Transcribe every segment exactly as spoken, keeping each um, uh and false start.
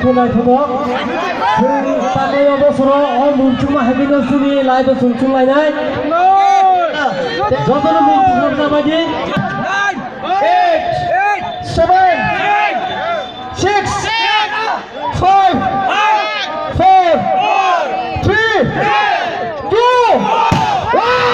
Khwnai thono. Chwng takhuk o bosoro o mung chukma hai khe no chini lai bo chwng chwng lainai. Jotono mung chukma jabadi. Eight, seven, six, five, four, three, two, one.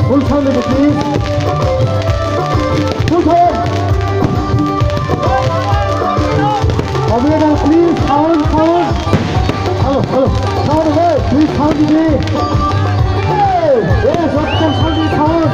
Full sound, please. Full sound. Operator, please, sound, sound. Hello, hello. Sound, hey, please, sound, please. Hey, hey, sound, sound, sound.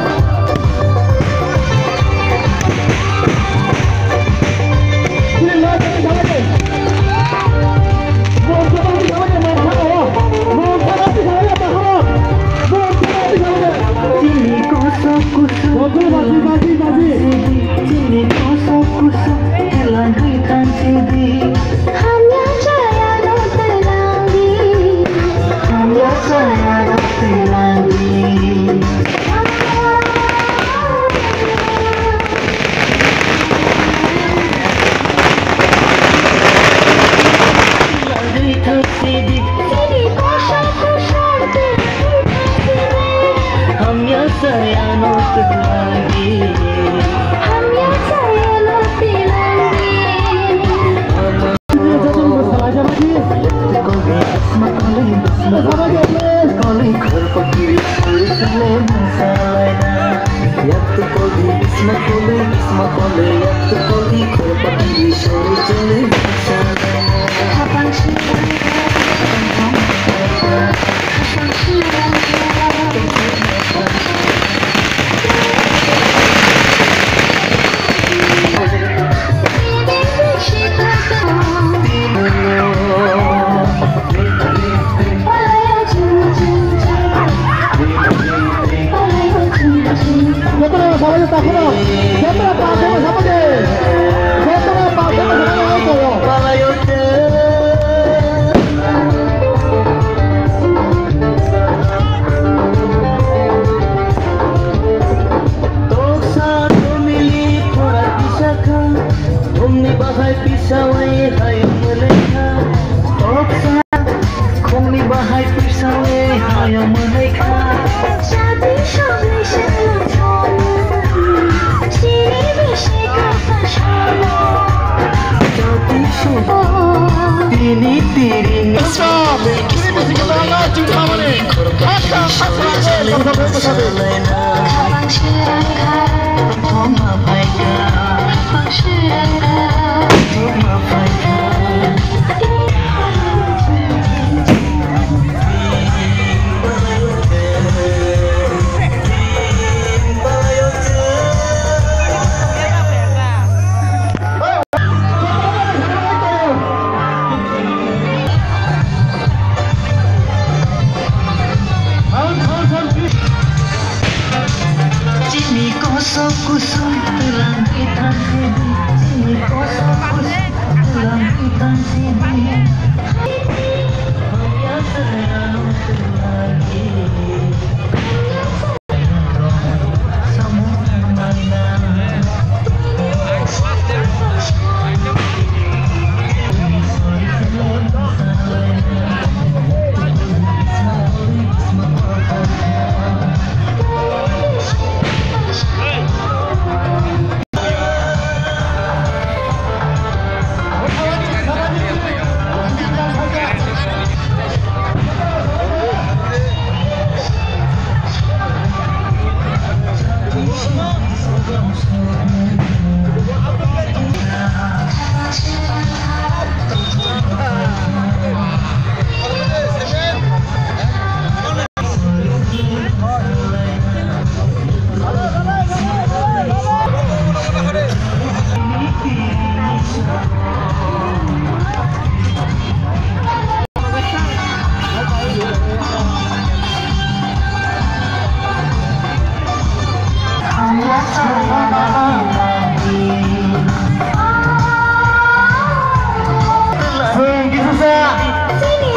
Khongni bahai pisawi hayo mwnai kha. Khongni bahai pisawi hayo mwnai kha. Tini tiri. Chini kosok kusuk. Chwng kisa sa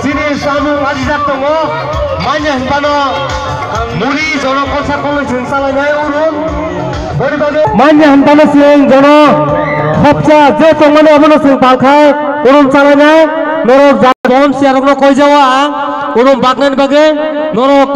chini samung ajijak tongo, manya hinphano muri jono kolsa koloi chwng salainai urun. Boni bagwi manya hinphano chwng jono khopsa je tongmani abono chwng palkhai urun salainai. Norok ja-, bom siyarokno koijago ang urun baknani bagwi norok